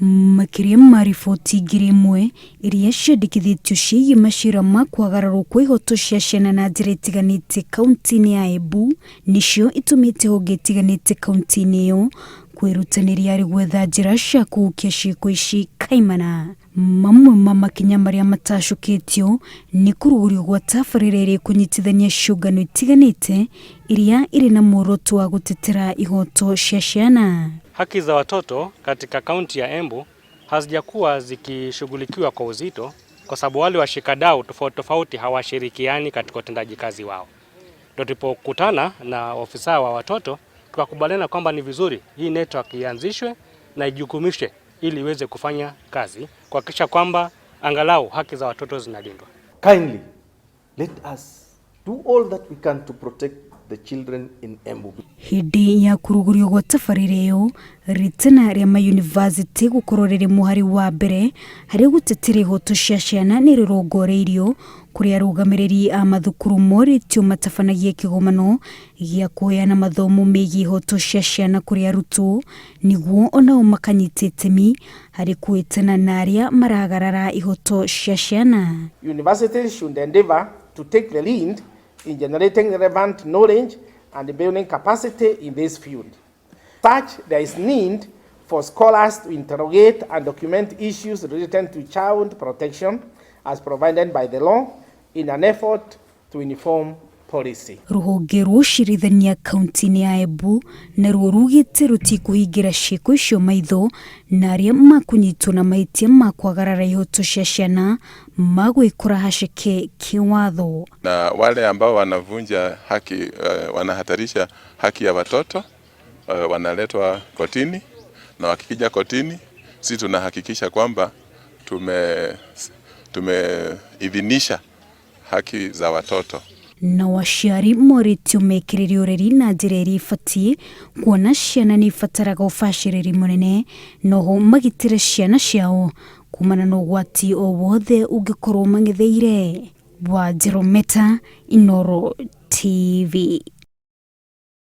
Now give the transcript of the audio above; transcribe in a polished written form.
Makĩria ma riboti 1000 iria ciandĩkithĩtio ciĩgiĩ macira ma kwagararwo kwa ihoto cia ciana na njĩra itiganĩte kaunti-inĩ ya Embu nĩcio itũmĩte honge itiganĩte kaunti-inĩ ĩyo kwĩrutanĩria harĩ gwetha njĩra cia kũhukia ciĩko ici kaimana. Mamwe ma makinya marĩa matacũkĩtio nĩ kũrugũrio gwa tabarĩra ĩrĩa ĩkũnyitithania ciũngano itiganĩte iria irĩ na muoroto wa gũtetera ihoto cia ciana. Haki za watoto katika kaunti ya Embu hazijakuwa zikishughulikiwa kwa uzito kwa sababu wale washikadau tofauti tofauti hawashirikiani katika utendaji kazi wao. Ndio tulipokutana na ofisa wa watoto tukakubaliana kwamba ni vizuri hii network ianzishwe na ijukumishwe ili iweze kufanya kazi kuhakikisha kwamba angalau haki za watoto zinalindwa. Kindly let us do all that we can to protect the children in Embu. Hĩndĩ ya kũrugũrio gwa tabarĩra ĩyo, rĩtana rĩa mayunivasĩtĩ gũkorwo rĩrĩ mũhari wa mbere harĩ gũtetera ihoto cia ciana nĩ rĩrongoreirio kũrĩ arũgamĩrĩri a mathukuru morĩtio matabanagie kĩgomano gĩa kũheana mathomo megiĩ ihoto cia ciana kũrĩ arutwo nĩguo onao makanyita itemi harĩ kũhĩtana na arĩa maragarara ihoto cia ciana. Universities should endeavor to take the lead in generating relevant knowledge and building capacity in this field. Such, there is need for scholars to interrogate and document issues related to child protection as provided by the law in an effort to inform policy. Rũhonge rwa ũcirithania kaunti-inĩ ya Embu naruo rugĩte rũtikũhingĩra ciĩko icio maitho na arĩa makũnyitwo na mahĩtia ma kwagarara ihoto cia ciana magwĩkora haceke kĩwatho. Na wale ambao wanavunja haki, wanahatarisha haki ya watoto, wanaletwa kotini, na wakikija kotini, sisi tunahakikisha kwamba tumeidhinisha haki za watoto. Na aciari morĩtio mekĩrĩre ũreri na njĩra ĩrĩa ĩbatiĩ kuona ciana nĩ ibataraga ũbacĩrĩri mũnene noho magitĩre ciana ciao kumana na ũgwati o wothe ũngĩkorwo mang'etheire. Wanjĩrũ Meta, Inooro TV.